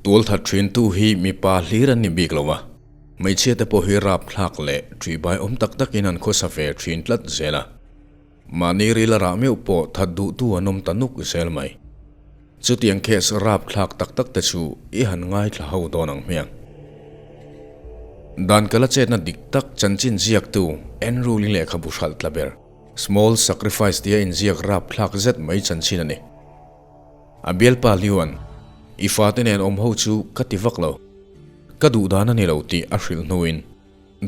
Tualthat thintu hi mipa hlir an ni bik lo a, hmeichhia te pawh hi rapthlak leh ṭihbai awm tak takin an khawsa ve thin tlat zel a. Mahni ril a rah meuh pawh that duhtu an awm ta nuk zel mai. Chutiang case rapthlak tak tak te chu i han ngaithla ho dawn ang hmiang. Dan kala chetna dik tak chanchin ziaktu Andrew Lee lehkhabu hralh tla ber Small Sacrifice tia inziak rapthlak zet mai chanchin a ni. A bialpa Liuan, I fate nen awm ho chu ka ti vak lo. Ka duh dan a ni lo tih a hrilh hnuin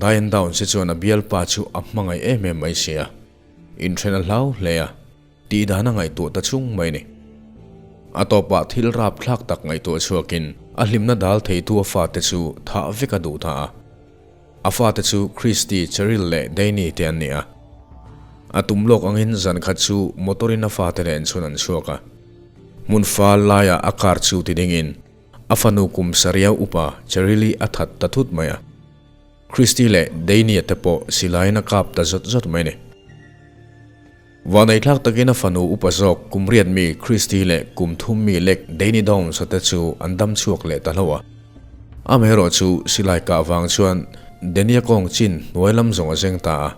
Diane Downs hi chuan a bialpa chu a hmangaih em em mai si a, inthen a hlau hle a, tih dan a ngaihtuah ta chung mai ni. A tawpah thil rapthlak tak ngaihtuah chhuakin a hlimna dal theitu a fate chu thah vek a duh ta a. A fate chu Christy, Cheryl leh Danny te an ni a. A tum lawk angin zan khat chu motor-in a fate nen chhun an chhuak a. Hmun fal laiah a car chu ti dingin a fanu kum sareuh upa Cheryl-i a that ta thut mai a. Christy leh Danny-a te pawh silaiin a kap ta zawt zawt mai a ni. Vanaithlak takin a fanu upa zawk kum riat mi Christy leh kum thum mi lek Danny Downs-a te chu an dam chhuak leh ta hlauh a. Amaherawh chu silai kah vang chuan Danny-a kawng chin hnuai lam zawng a zeng ta a.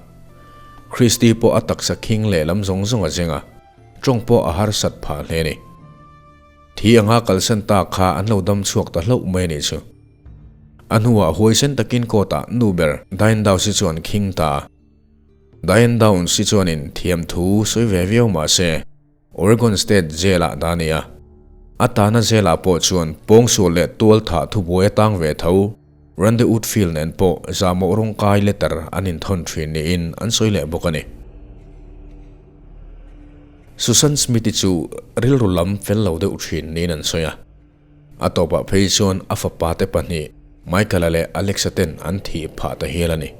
Christy pawh a taksa khing leh lam zawng zawng a zeng a, tawng pawh a harsat phah hle a ni. Thi anga kalsan tak kha an lo dam chhuak ta hlauh mai a nih chu. A hnuah huaisen takin court-ah nu ber Diane Downs-i chuan khing ta a. Diane Downs hi chuanin thiamthu sawi ve viau mah se, Oregon State Jail-ah dah a ni a. A tahna jail-ah pawh chuan pawngsual leh tual thah thubuai a tang ve tho. Randy Woodfield nen pawh zahmawh rawngkai letter an inthawn thin niin an sawi leh bawk a ni. Susan Smith-i chu rilru lam fel lo deuh thin niin an sawi a. A tawpah phei chuan a fapate pahnih Michael-a leh Alex-a ten an thih phah ta hial a ni.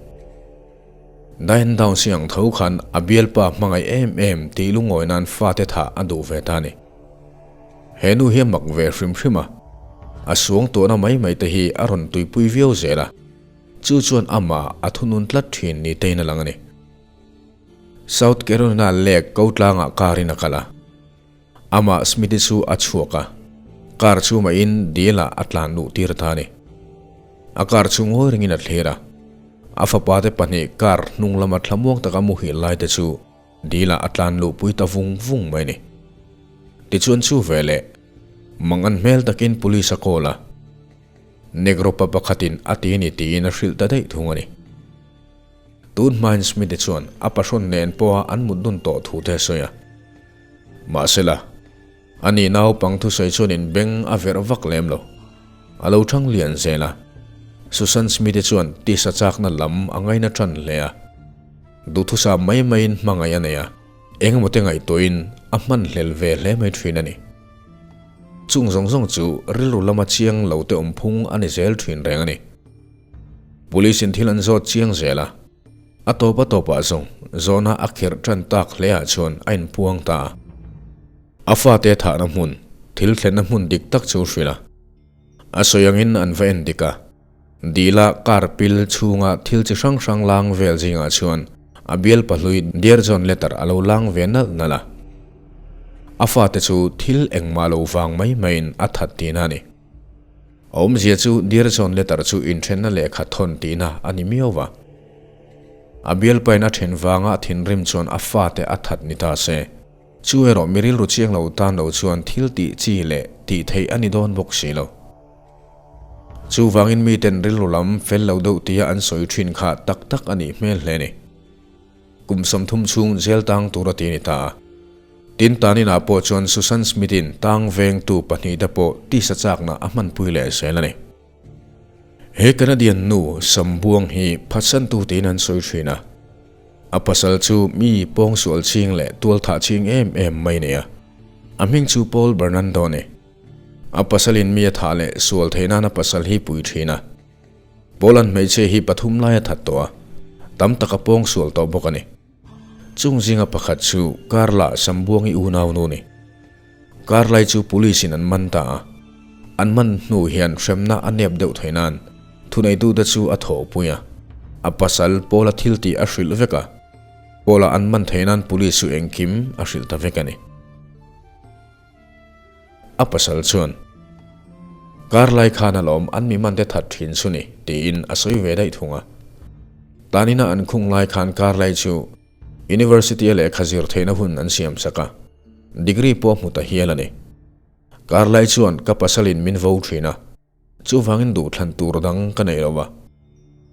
Diane Downs-i ang tho khan a bialpa hmangaih em em tih lungawi nan fate thah a duh ve ta a ni. He nu hi a mak ve hrim hrim a, a suang tuahna mai mai te hi a rawn tuipui viau zel a, chu chuan amah a thunun tlat thin ni tein a lang a ni. South Carolina lake ko tlangah car in a kal a. Amah Smith-i chu a chhuak a, car chu mahin dil-ah a tlan luh tir ta a ni. A car chu ngawi ringin a thlir a, a fapate pahnih car hnung lama thlamuang taka muhil laite chu dil-ah a tlan luhpui ta vung vung mai a ni. Tichuan chu veleh mangan hmel takin police a call a, Negro pa pakhatin a ti ni tiin a hrilh ta daih thung a ni. Tun hmain Smith-i chuan a pahrawn nen pawha an mut dun tawh thu te a sawi a. Mahsela, a ni naupang thusawi chuanin beng a verh vak lem lo. A lo thang lian zel a, Susan Smith-i chuan tisa chakna lam a ngaina tan hle a. Duhthusam mai maiin hmangaih a nei a, engemaw te ngaihtuahin a hmanhlel ve hle mai thin a ni. Chung zawng zawng chu rilru lama chiang lo te awmphung a ni zel thin reng a ni. Police-in thil an zawt chiang zel a. A tawp a tawpah zawng zawhna a kherh tan tak hle ah chuan a inpuang ta a. A fate thahna hmun, thil thlenna hmun dik tak chu hrilh a. A sawi angin an va en dik a. Dila car pil chhunga thil chi hrang hrang lang vel zingah chuan a bial pahlui Dear John letter a lo lang ve nalh nalh a. A fate chu thil engmah lo vang mai maiin a that tihna a ni. A awmzia chu Dearson letter chu inthenna lehkha thawn tihna a ni miau va. A bialpain a then vanga a thinrim chuan a fate a that ni ta se. Chu erawh mi rilru chiang lo tan lo chuan thil tih chi leh tih theih a ni dawn bawk si lo. Chuvangin miten rilru lam fel lo deuh tia an sawi thin kha tak tak a nih hmel hle ni. Kum 30 chhung jail tang tur a ti ni ta a. Tin taninah pawh chuan Susan Smith-in tang vengtu pahnihte pawh tisa chakna a hmanpui leh zel a ni. He Canadian nu Sambuang hi phatsantu tiin an sawi thin a. A pasal chu mi pawngsual ching leh tualthah ching em em mai a ni a. A hming chu Paul Bernando a ni. A pasalin mi a thah leh sual theih nan a pasal hi pui thin a. Paul-a'n hmeichhia hi pathum lai a that tawh a, tam tak a pawngsual tawh bawk a ni. Chung zinga pakhat chu Carla Sambuangi unau nu ni. Carla-i chu police-in an man ta a, an man hnu hian hremna a nep deuh thei nan thuneitute chu a thawhpui a, a pasal Paula thil tih a hrilh vek a, Paula an man thei nan police chu engkim a hrilh ta vek a ni. A pasal chuan. Kar lai khan alawm an mi man te that thin chu ni, tiin a sawi ve daih thung a. Tanina an khung lai khan kar lai chu University a lehkha zir theihna hun an siam sak a, degree pawh hmu ta hial a ni. Kar lai chuan ka pasalin min vo thin a, chuvangin duhthlan tur dang ka nei lo va,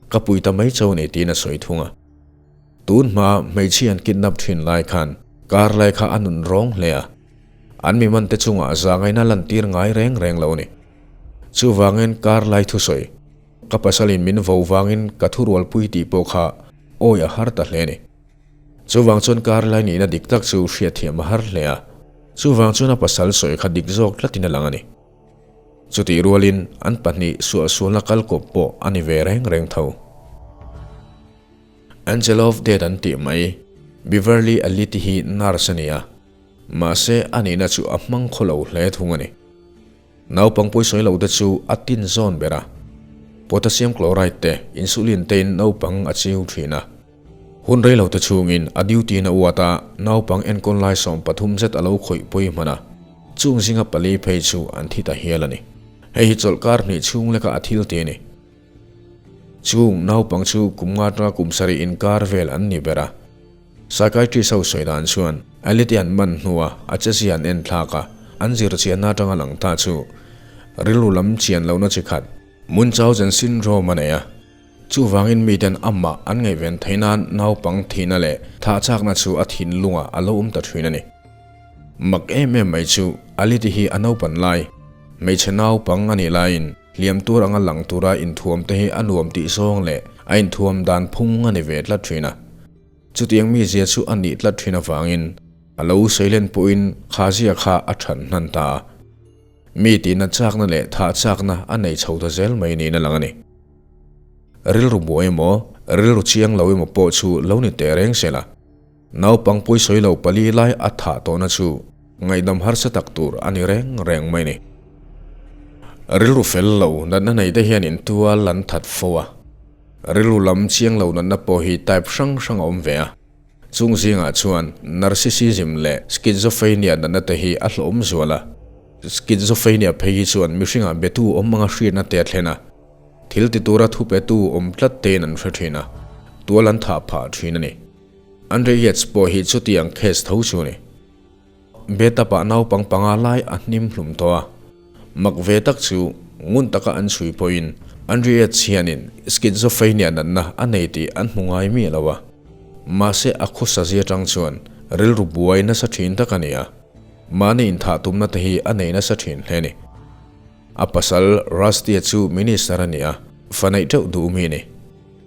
ka pui ta mai cho ni tiin a sawi thung a. Tun hma hmeichhia an kidnap thin lai khan kar lai kha a nun rawng hle a, an mi man te chungah zangaina lantir ngai reng reng lo a ni. Chuvangin kar lai thusawi ka pasalin min vo vangin ka thurualpui tih pawh kha awi a har ta hle a ni. Chuvang chuan kar lai nihna dik tak chu hriatthiam a har hle a, chuvang chuan a pasal sawi kha dik zawk tlatin a lang a ni. Chutih rualin an pahnih suahsualna kal kawp pawh a ni ve reng reng tho. Angel of Death an tih mai, Beverly Aliti hi nurse a ni a, mahse a nihna chu a hmang khaw lo hle thung a ni. Naupang pawisawi lo te chu a tin zawn ber a, potassium chloride te, insulin tein naupang a chiu thin a. Hun rei lo te chhungin a duty na uat a, naupang enkawl lai 13 zet a lo khawih pawi hman a, chung zinga pali phei chu an thi ta hial a ni. Hei hi chawlhkar hnih chhung leka a thil ti a ni. Chung naupang chu kum nga atanga kum sarih inkar vel an ni ber a. Psychiatrist ho sawi dan chuan Ality an man hnua a chezia an en thlak a, an zir chianna atanga lang ta chu rilru lam chian lohna chi khat, Munchausen syndrome a nei a. Chuvangin miten amah an ngaihven theih nan naupang thihna leh thahchakna chu a thinlungah a lo awm ta thin a ni. Mak em em mai chu Ality hi a naupan lai, hmeichhe naupang a nih laiin hliam tur anga lang tura inthuam te hi a nuam tih zawng leh a inthuam dan phung a ni ve tlat thin a. Chutiang mizia chu a nih tlat thin avangin a lo seilen pawhin kha zia kha a than hnan ta a. Mi tihna chakna leh thah chakna a nei chho ta zel mai niin a lang a ni. Rilru buai emaw, rilru chiang lo emaw pawh chu lo ni teh reng se la. Naupang pawisawi lo pali lai a thah tawhna chu ngaihdam harsa tak tur a ni reng reng mai ni. Rilru fel lo natna nei te hian intual an that fo a. Rilru lam chiang lo natna pawh hi type hrang hrang a awm ve a. Chung zingah chuan narcissism leh schizophrenia natna te hi a hlawhawm zual a. Schizophrenia phei hi chuan mihringah betu awm anga hriatna te a thlen a. Thil ti tura thupetu awm tlat tein an hre thin a, tual an thah phah thin a ni. Andre Yates pawh hi chutiang case tho chu a ni. Betap-ah naupang panga lai a hnim hlum tawh a. Mak ve tak chu ngun taka an chhui pawhin Andre Yates hianin schizophrenia natna a nei tih an hmu ngai miah lo a. Mahse a khawsa zia tang chuan rilru buai nasa thin tak a ni a, mahni inthah tumna te hi a nei nasa thin hle a ni. A pasal Rusty-a chu minister a ni a, fa neih teuh duh mi a ni.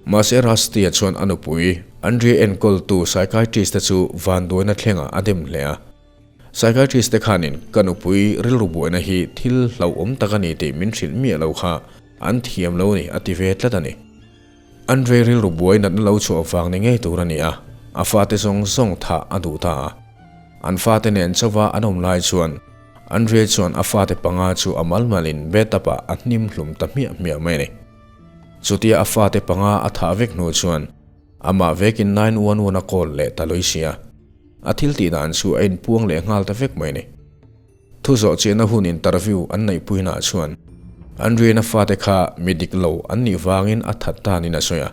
Mahse Rusty-a chuan a nupui, Andrea enkawltu psychiatrist te chu vanduaina thlengah a dem hle a. Psychiatrist te khanin ka nupui rilru buaina hi thil hlauhawm tak a ni tih min hrilh miah lo kha an thiam lo ni a ti ve tlat a ni. Andrea rilru buai natna lo chhuah vang ni ngei tur a ni a, a fate zawng zawng thah a duh ta a. An fate nen chauha an awm lai chuan Andrea chuan a fate panga chu a malmalin bathtub-ah a hnim hlum ta hmiah hmiah mai a ni. Chutia a fate panga a thah vek hnu chuan amah vekin 911 a call leh ta lui sia. A thil tih dan chu a inpuang leh nghal ta vek mai a ni. Thu zawh chiahna hun interview an neihpuinaah chuan Andrea-na fate kha mi dik lo an nih vangin a that tanin a sawi a.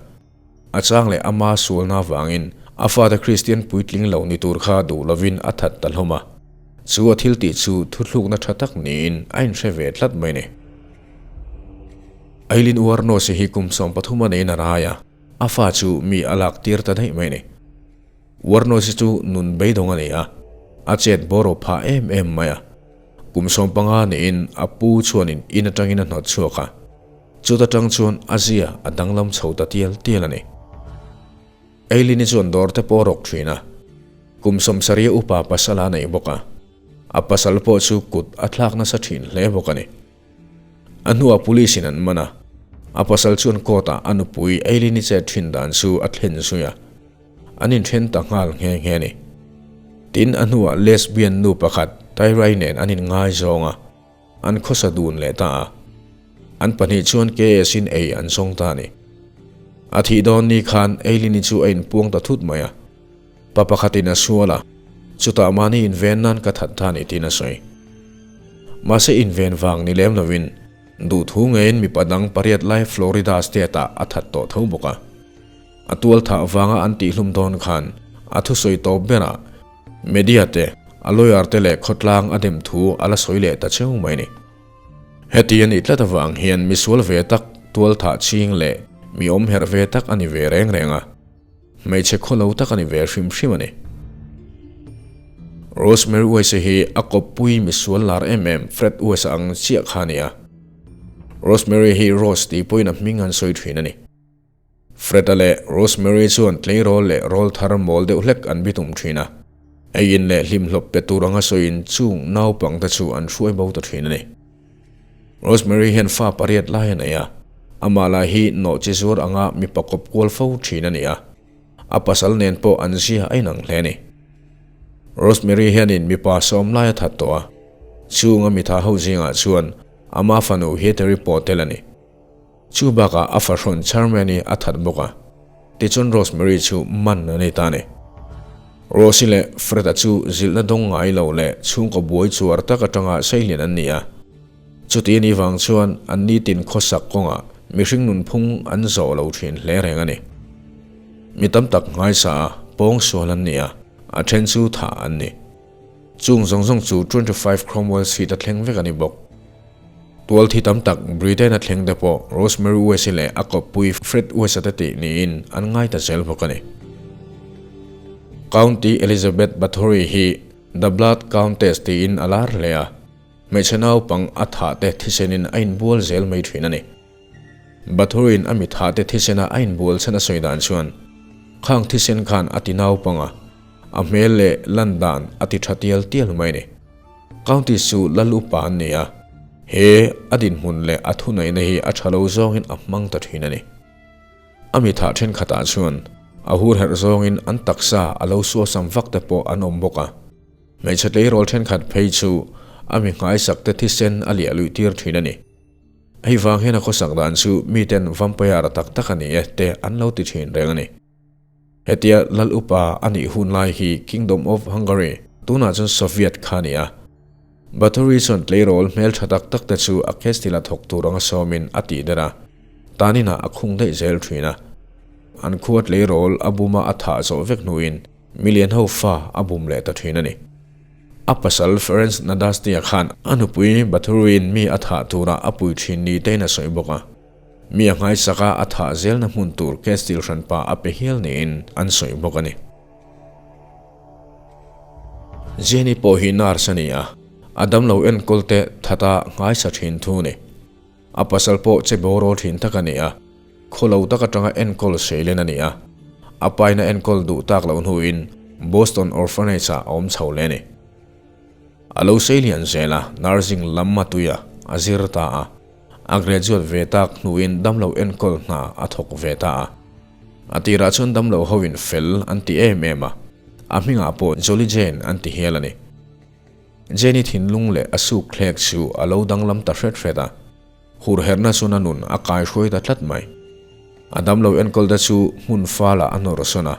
A chang leh ama sualna avangin a fate Kristian puitling lo ni tur kha duh lovin a that ta hlawm a. Chu a thil tih chu thuthlukna tha tak niin a inhre ve tlat mai ni. Eileen Wuornos-i hi kum 13 a neiin a rai a, a fa chu mi a lak tir ta daih mai ni. Wuornos-i chu nun beidawng a ni a, a chet bawraw phah em em mai a. Kum 15 niin a pu chuanin in atangin a hnawt chhuak a. Chuta tang chuan a zia a danglam chho ta tial tial a ni. Eileen-i chuan dawr te pawh a rawk thin a, kum 70 upa pasal a nei bawk a, a pasal pawh chu kut a thlak nasa thin hle bawk a ni. A hnuah police in an man a, a pasal chuan court ah a nupui Eileen-i chet thin dan chu a thlen zui a, an inthen ta nghal nghe nghe a ni. Tin, a hnuah lesbian nu pakhat Tyra-i nen an inngaizawng a. An khawsa dun leh ta a. An pahnih chuan KS in ei an zawng ta a ni. A thih dawn ni khan Eileen-i chu a inpuang ta thut mai a. Pa pakhatin a sual a, chutah mahni inven nan ka that ta a ni tiin a sawi. Mahse inven vang ni lem lovin. Duhthu ngeiin mipa dang pariat lai Florida state-ah a that tawh tho bawk a. A tualthah vanga an tihhlum dawn khan a thusawi tawp berah media te, a lawyer te leh khawtlang a dem thu a la sawi leh ta cheu mai ni. Heti a nih tlat avang hian misual ve tak, tualthah ching leh mi awm herh ve tak a ni ve reng reng a. Hmeichhe khawlo tak a ni ve hrim hrim a ni. Rosemary West-a hi a kawppui misual lar em em Fred West-a ang chiah kha a ni a. Rosemary hi Rose tih pawhin a hming an sawi thin a ni. Fred-a leh Rosemary chuan tleirawl leh rawl thar mawl deuh hlek an bitum thin a. Eiin leh hlimhlawp pe tur anga sawiin chung naupangte chu an hruai bo ta thin a ni. Rosemary hian fa pariat lai a nei a, amah lah hi nawhchi zuar anga mipa kawp kual fo thin a ni a, a pasal nen pawh an zia a inang hle a ni. Rosemary hianin mipa sawm lai a that tawh a, chunga mitha ho zingah chuan ama fanu Heather-i pawh tel a ni. Chu bakah a fahrawn Charmaine-i a that bawk a, tichuan Rosemary chu man a ni ta a ni. Rose-i leh Fred-a chu zilhna dawng ngai lo leh chhungkaw buai chuar tak atanga seilian an ni a. Chuti a nih vang chuan an nitin khawsak kawngah mihring nunphung an zawh lo thin hle reng a ni. Mi tam tak nghaisa a, pawngsual an ni a, a then chu thah an ni. Chung zawng zawng chu 25 Cromwell Street a thleng vek a ni bawk. Tual thi tam tak Britain a thleng te pawh Rosemary West-i leh a kawppui Fred West-a te tih niin an ngai ta zel bawk a ni. County Elizabeth Bathory hi The Blood Countess tiin a lar hle a, hmeichhe naupang a thah te thisenin a inbual zel mai thin a ni. Bathory-in a mi thah te thisena a inbual chhan a sawi dan chuan khang thisen khan a ti naupang a, a hmel leh lan dan a ti tha tial tial mai a ni. County chu lal upa an ni a, he a dinhmun leh a thunaihna hi a tha lo zawngin a hmang ta thin a ni. A mi thah thenkhatah chuan a hur herh zawngin an taksa a lo suasam vak te pawh an awm bawk a. Hmeichhe tleirawl thenkhat phei chu a mi nghaisakte thisen a liah luih tir thin a ni. Hei vang hian a khawsak dan chu miten vampire tak tak a ni e te an lo ti thin reng a ni. Hetia lal upa a nih hun lai hi Kingdom of Hungary, tunah chuan Soviet kha a ni a. Bathory chuan tleirawl hmeltha tak tak te chu a castle a thawk tur anga sawmin a tih der a, taninah a khung daih zel thin a. An khua tleirawl a buma a thah zawh vek hnuin milian ho fa a bum leh ta thin a ni. A pasal Ferenc Nadastia khan a nupui Bathory-in mi a thah turah a pui thin ni tein a sawi bawk a. Mi a nghaisaka a thah zelna hmun tur Castle hranpa a pe hial niin an sawi bawk a ni. Jenny pawh hi nurse a ni a, a damlo enkawl te thata nghaisa thin thu a ni. A pasal pawh che bawrawl thin tak a ni a, khawlo tak atanga enkawl seilen a ni a, a paina enkawl duh tak loh hnuin Boston Orphanage-ah a awm chho leh a ni. A lo seilian zel a, nursing lam a tui a, a zir ta a. A graduate ve tak hnuin damlo enkawl hna a thawk ve ta a. A tirah chuan damlo hoin fel an ti em em a, a hmingah pawh Jolly Jane an ti hial a ni. Jane-i thinlung leh a suk thlek chu a lo danglam ta hret hret a, hurherhna chuan a nun a kaihruai ta tlat mai. A damlo enkawl te chu hmun falah a nawr sawn a,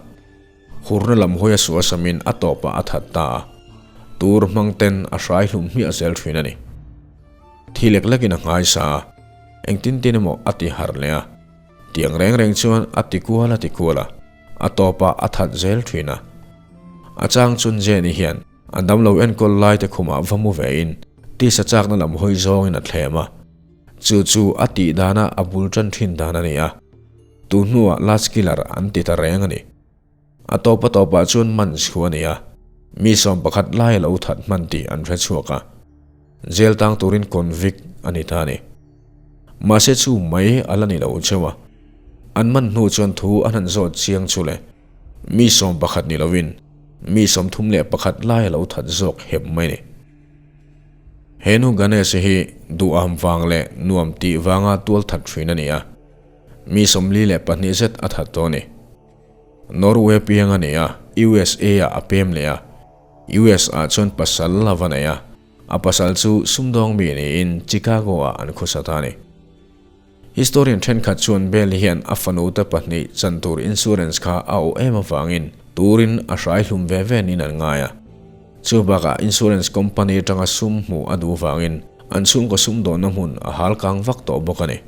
hurna lam hawi a suasamin a tawpah a that ta a, tur hmang ten a hrai hlum hmiah zel thin a ni. Thi lek lekin a nghaisa a, engtin tin emaw a ti harh leh a, tiang reng reng chuan a ti kual a ti kual a, a tawpah a that zel thin a. A chang chun Jenny hian a damlo enkawl lai te khumah va mu vein tisa chakna lam hawi zawngin a thlem a, chu chu a tih dana a bul tan thin dan a ni a, tu hnuah last killer an ti ta reng a ni. A tawp a tawpah chuan man chhu a ni a, mi 11 lai a lo that hman tih an hre chhuak a, jail tang turin convict a ni ta a ni. Mahse chu mai a la ni lo cheu a, an man hnu chuan thu an han zawt chiang chu le, mi 11 ni lovin mi 31 lai a lo that zawk hep mai a ni. He nu Ganesh hi duham vang leh nuam tih vanga tual that thin a ni a, mi 42 zet a that tawh a ni. Norway piang a ni a, USA ah a pem leh a. US ah chuan pasal a va nei a, a pasal chu sumdawng mi niin Chicago ah an khawsa ta a ni. Historian thenkhat chuan Bell hian a fanu te pahnih chan tur insurance kha a awh em avangin turin a hrai hlum ve ve niin an ngai a. Chu bakah insurance company atanga sum hmuh a duh vangin An chhungkaw sumdawnna hmun a hal kang vak tawh bawk a ni.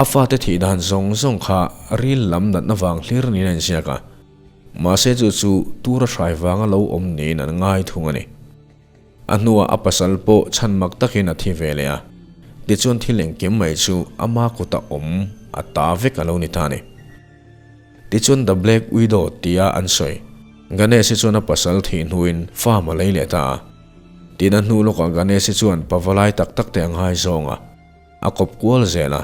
A fate thih dan zawng zawng kha ril lam natna vang hlir niin a inziak a, mahse chu chu tura hrai vanga lo awm niin an ngai thung a ni. A hnuah a pasal pawh chhan mak takin a thi ve leh a, tichuan thil engkim mai chu ama kuta awm a ta vek a lo ni ta a ni. Tichuan The Black Widow tia an sawi, Ganesh hi chuan a pasal thih hnuin farm a lei leh ta a. Tin a hnu lawkah Ganesh hi chuan pavalai tak tak te a ngai zawng a, a kawp kual zel a.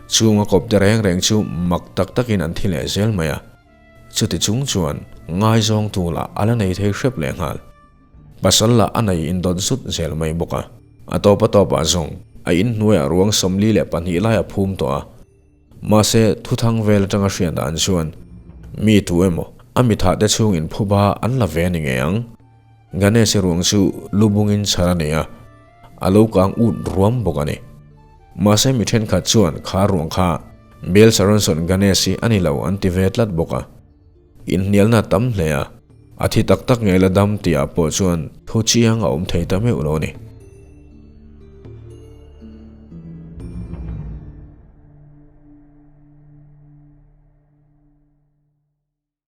Chung a kawp te reng reng chu mak tak takin an thi leh zel mai a. Chuti chung chuan ngaizawngtu lah a la nei thei hrep leh nghal. Pasal lah a nei indawt zut zel mai bawk a. A tawp a tawpah zawng a inhnuaiah ruang 42 lai a phum tawh a. Mahse, thuthang vel atanga hriat dan chuan mi tu emaw a mithah te chhung inphuba an la ve a ni ngei ang. Ganesh ruang chu lu bungin chhar a nei a, a lo kang ut ruam bawk a ni. Mahse mi thenkhat chuan kha ruang kha Bill Saronson Ganesh hi a ni lo an ti ve tlat bawk a. Inhnialna tam hle a, a thi tak tak ngei la dam tihah pawh chuan thu chiang a awm thei ta meuh lo a ni.